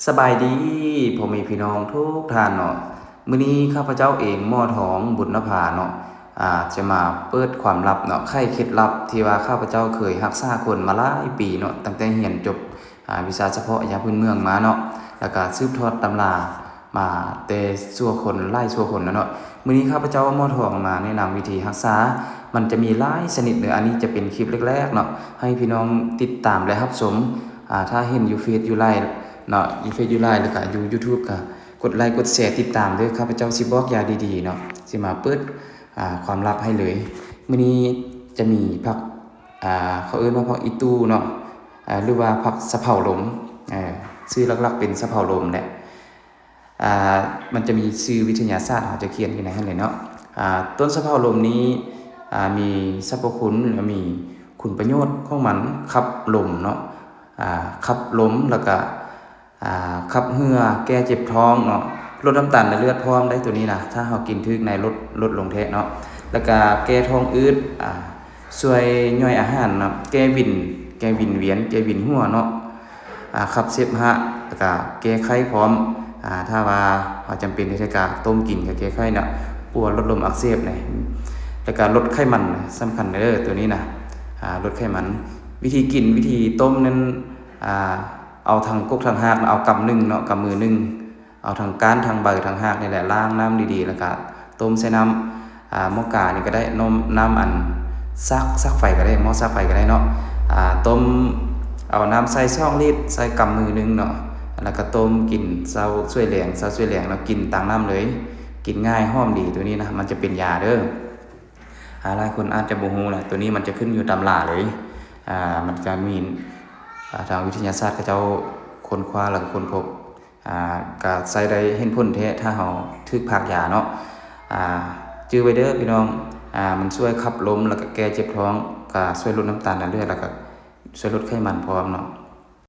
ສະບາຍດີພໍ່ແມ່ພີ່ນ້ອງທຸກທ່ານເນາະ. ມື້ນີ້ຂ້າພະເຈົ້າເອງ ໝໍທອງ ບຸນນະພາເນາະ ອາ ຈະມາເປີດຄວາມລັບເນາະ, ໄຂເຄັດລັບທີ່ວ່າຂ້າພະເຈົ້າເຄີຍຮັກສາຄົນມາຫຼາຍປີເນາະ, ຕັ້ງແຕ່ຮຽນຈົບ ອາ ວິຊາສະເພາະຢາພື້ນເມືອງມາເນາະ, ແລ້ວກະສືບທອດຕຳລາມາແຕ່ຊົ່ວຄົນ ຫຼາຍຊົ່ວຄົນແລ້ວເນາະ. ມື້ນີ້ຂ້າພະເຈົ້າໝໍທອງມາແນະນຳວິທີຮັກສາ, ມັນຈະມີຫຼາຍຊະນິດເດີ. ອັນນີ້ຈະເປັນຄລິບແລກໆເນາະ ໃຫ້ພີ່ນ້ອງຕິດຕາມ ແລະ ຮັບຊົມ. ອາ ຖ້າເຫັນຢູ່ເຟສຢູ່ໄລເນາະ ຢູ່ເຟສຢູ່ໄລ ແລ້ວກະຢູ່ຢູທູບ ກະກົດໄລກົດແຊຕິດຕາມເດີ. ຂ້າພະເຈົ້າຊິບອກຢາດີໆເນາະ, ຊິມາເປີດ ອາ ຄວາມລັບໃຫ້ເລີຍ. ມື້ນີ້ຈະມີຜັກ ອາ ເຂົາເອີ້ນວ່າຜັກອີ່ຕູເນາະ ອາ ຫຼືວ່າຜັກສະເພົາລົມ, ເອີ ຊື່ຫຼັກໆເປັນສະເພົາລົມແຫຼະ. ອາ ມັນຈະມີຊື່ວິທະຍາສາດ ເຮົາຈະຂຽນຢູ່ໃນຫັ້ນເລີຍເນາະ. ອາ ຕົ້ນສະເພົາລົມນີ້ ອາ ມີສັບພະຄຸນ ແລະ ມີຄຸນປະໂຫຍດຂອງມັນ, ຂັບລົມເນາະ ອາ ຂັບລົມ ແລ້ວກະ ອາ ຂັບເຫື່ອ ແກ້ເຈັບທ້ອງເນາະ, ລົດນ້ຳຕານໃນເລືອດພ້ອມໄດ໋ໂຕນີ້ນະ ຖ້າເຮົາກິນຖືກໃນ ລົດ ລົດລົງແທ້ເນາະ. ແລ້ວກະແກ້ທ້ອງອືດ ອາ ຊ່ວຍຍ່ອຍອາຫານເນາະ, ແກ້ວິນ ແກ້ວິນວຽນ ແກ້ວິນຫົວເນາະ, ອາ ຂັບເສບຫະ ແລ້ວກະແກ້ໄຂ້ພ້ອມ. ອາ ຖ້າວ່າເຮົາຈຳເປັນເຮັດໃຫ້ກາຕົ້ມກິນກະແກ້ໄຂ້ເນາະ, ປົວລົດລົມອັກເສບນີ້ ແລ້ວກະລົດໄຂມັນ ສຳຄັນເດີໂຕນີ້ນະ ອາ ລົດໄຂມັນ. ວິທີກິນ ວິທີຕົ້ມນັ້ນ ອາ ເອົາທັງກົກທັງຮາກ ເອົາກຳໜຶ່ງເນາະ ກຳມືໜຶ່ງ ເອົາທັງກ້ານ ທັງໃບ ທັງຮາກນີ້ແຫຼະ ລ້າງນ້ຳດີໆ ແລ້ວກະຕົ້ມໃສ່ນ້ຳ ອາ ໝໍ້ການີ້ກະໄດ້ ນ້ຳ ນ້ຳອັນຊາກ ຊາກໄຟກະໄດ້ ໝໍ້ຊາກໄຟກະໄດ້ເນາະ. ອາ ຕົ້ມ ເອົານ້ຳໃສ່ສອງລິດ ໃສ່ກຳມືໜຶ່ງເນາະ, ແລ້ວກະຕົ້ມກິນເຊົ້າສວຍແລງ ເຊົ້າສວຍແລງເນາະ, ກິນຕາງນ້ຳເລີຍ. ກິນງ່າຍ ຫອມດີ ໂຕນີ້ນະ ມັນຈະເປັນຢາເດີ. ອາ ຫຼາຍຄົນອາດຈະບໍ່ຮູ້ແຫຼະ ໂຕນີ້ມັນຈະຂຶ້ນຢູ່ຕຳລາເລີຍ. ອາ ມັນຈະມີ ອາ ທາງວິທະຍາສາດເຂົາເຈົ້າຄົ້ນຄວ້າ ແລ້ວກະຄົ້ນພົບ ອາ ກະໃຊ້ໄດ້ເຫັນຜົນແທ້ ຖ້າເຮົາຖືກພາກຢາເນາະ. ອາ ຈື່ໄວ້ເດີພີ່ນ້ອງ ອາ ມັນຊ່ວຍຂັບລົມ ແລ້ວກະແກ້ເຈັບທ້ອງ ກະຊ່ວຍລົດນ້ຳຕານໃນເລືອດ ແລ້ວກະຊ່ວຍລົດໄຂມັນພ້ອມເນາະ.